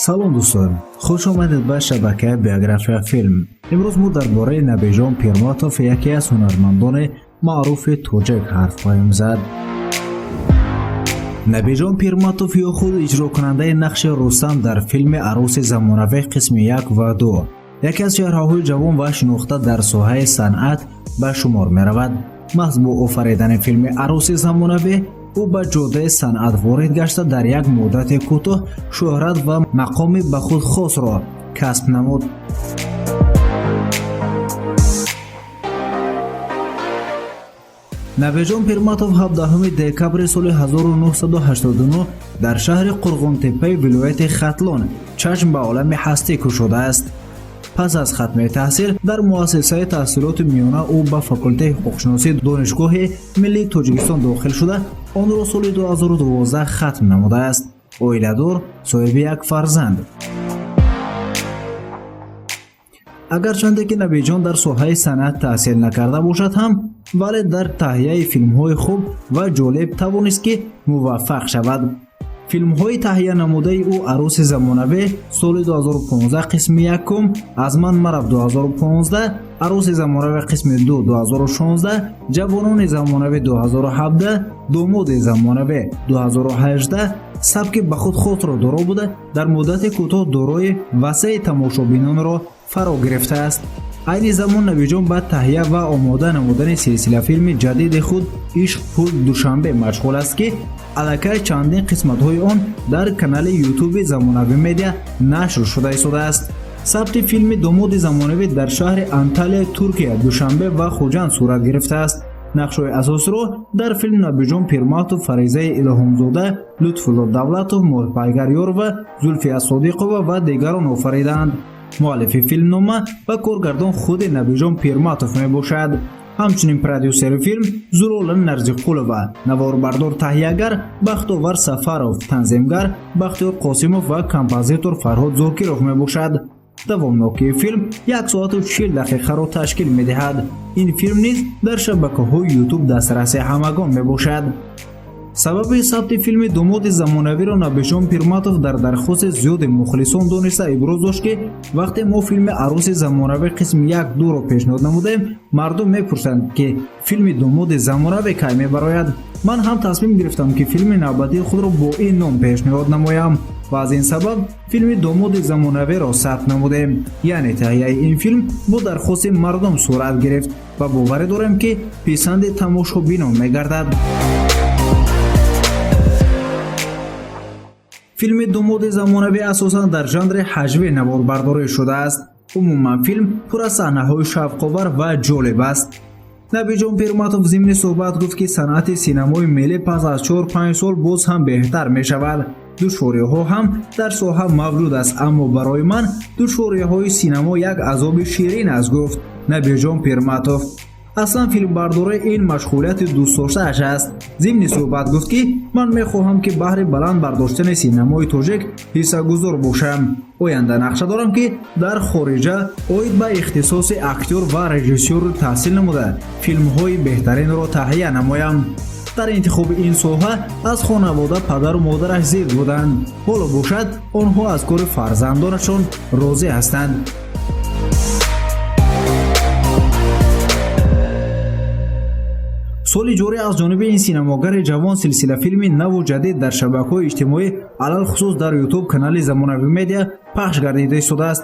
Салом, дӯстон, хуш омадед ба шабакаи Биография Филм. Имрӯз мо дар бораи Набиҷон Пирматов, яке аз ҳунармандони маъруфи тоҷик, ҳарф хоҳем зад. Набиҷон Пирматов ё худ иҷрокунандаи нақши Рустам дар филми «Арӯси замонавӣ» қисми як ва ду, яке аз чеҳраҳои ҷавон ва шинохта дар соҳаи санъат ба шумор меравад. Маҳз бо офаридани филми «Арӯси замонавӣ» ӯ ба ҷодаи санъат ворид гашта, дар як муддати кӯтоҳ шӯҳрат ва мақоми ба худ хосро касб намуд. Набиҷон Пирматов 17 декабри соли 1989 дар шаҳри Қурғонтеппаи вилояти Хатлон чашм ба олами ҳастӣ кушодааст. Пас аз хатми таҳсил дар муассисаи таҳсилоти миёна, ӯ ба факултаи ҳуқуқшиносии Донишгоҳи миллии Тоҷикистон дохил шуда, онро соли 2012 хатм намудааст. Оиладор, соҳиби як фарзанд. Агарчанде ки Набиҷон дар соҳаи санъат таҳсил накарда бошад ҳам, вале дар таҳияи филмҳои хуб ва ҷолиб тавонист, ки муваффақ шавад. Филмҳои таҳия намудаи ӯ «Арӯси замонавӣ» соли 2015 қисми якум, «Аз ман марав» 2015, «Арӯси замонавӣ» қисми 2 2016, «Ҷавонони замонавӣ» 2017, «Домоди замонавӣ» 2018 сабки ба худ хосро доро буда, дар муддати кӯтоҳ дорои васеи тамошобинонро фаро гирифтааст. Айни замон Набиҷон ба таҳия ва омода намудани силсилафилми ҷадиди худ «Ишқ, пул, Душанбе» машғул аст, ки аллакай чандин қисматҳои он дар канали Ютуби Замонавӣ Медиа нашр шуда истодааст. Сабти филми «Домоди замонавӣ» дар шаҳри Анталияи Туркия, Душанбе ва Хуҷанд сурат гирифтааст. Нақшҳои асосиро дар филм Набиҷон Пирматов, Фаризаи Илоҳумзода, Лутфулло Давлатов, Моҳипайгар Ёрова, Зулфия Содиқова ва дигарон офаридаанд. Муаллифи филмнома ва коргардон худи Набиҷон Пирматов мебошад. Ҳамчунин продюсери филм Зурола Нарзиқулова, наворбардор таҳиягар Бахтовар Сафаров, танзимгар Бахтиёр Қосимов ва композитор Фарҳод Зокиров мебошад. Давомнокии филм 1 соату 40 дақиқаро ташкил медиҳад. Ин филм низ дар шабакаҳои Ютуб дастраси ҳамагон мебошад. Сабаби сабти филми «Домоди замонавиро» Набиҷон Пирматов дар дархости зиёди мухлисон дониста, иброз дошт, ки вақте мо филми «Арӯси замонавӣ» қисми як дуро пешниҳод намудаем, мардум мепурсанд, ки филми «Домоди замонавӣ» кай мебарояд. Ман ҳам тасмим гирифтам, ки филми навбатии худро бо ин ном пешниҳод намоям ва аз ин сабаб филми «Домоди замонавиро» сабт намудем. Яъне таҳияи ин филм бо дархости мардум сурат гирифт ва боварӣ дорем, ки писанди тамошобинон мегардад. Филми «Домоди замонавӣ» асосан дар жанри ҳаҷвӣ наворбардорӣ шудааст. Умуман, филм пур аз саҳнаҳои шавқовар ва ҷолиб аст. Набиҷон Пирматов зимни суҳбат гуфт, ки санъати синамои миллӣ пас аз 4-5 сол боз ҳам беҳтар мешавад. Душвориҳо ҳам дар соҳа мавҷуд аст, аммо барои ман душвориҳои синамо як азоби ширин аст, гуфт Набиҷон Пирматов. Аслан филмбардорӣ ин машғулияти дӯстдоштааш аст. Зимни суҳбат гуфт, ки ман мехоҳам, ки баҳри баланд бардоштани синамои тоҷик ҳиссагузор бошам. Оянда нақша дорам, ки дар хориҷа оид ба ихтисоси актёр ва режиссёр таҳсил намуда, филмҳои беҳтаринро таҳия намоям. Дар интихоби ин соҳа аз хонавода падару модараш зид буданд. Ҳоло бошад, онҳо аз кори фарзандонашон розӣ ҳастанд. Соли ҷорӣ аз ҷониби ин синамогари ҷавон силсилафилми наву ҷадид дар шабакаҳои иҷтимоӣ, алалхусус дар Ютуб канали Замонавӣ Медиа пахш гардида истодааст.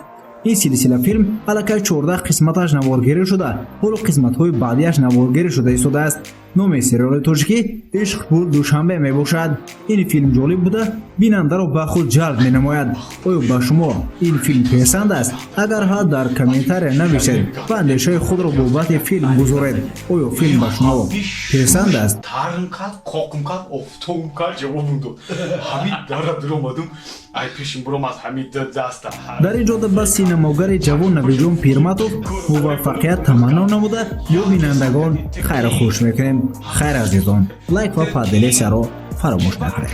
Ин силсилафилм аллакай 14 қисматаш наворгирӣ шуда, ҳоло қисматҳои баъдиаш наворгирӣ шуда истодааст. Номи сериали тоҷикӣ «Ишқ, пул, Душанбе» мебошад. Ин филм ҷолиб буда, бинандаро ба худ ҷалб менамояд. Оё ба шумо ин филм писанд аст? Агар ҳа, дар комментария нависед ва андешаи худро бобати филм гузоред. Оё филм ба шумо писанд аст? Тарм кард, қоқм кард, офтобм кард, ҷавобм дод. Ҳамин дара дуромадум, ай пешим буром аз ҳамин даста. Дар ин ҷода ба синамогари ҷавон Набиҷон Пирматов муваффақият таманно намуда, бо бинандагон хайру хуш мекунем. Хайр, азизон, лайк ва поделиться ро фаромӯш накунед.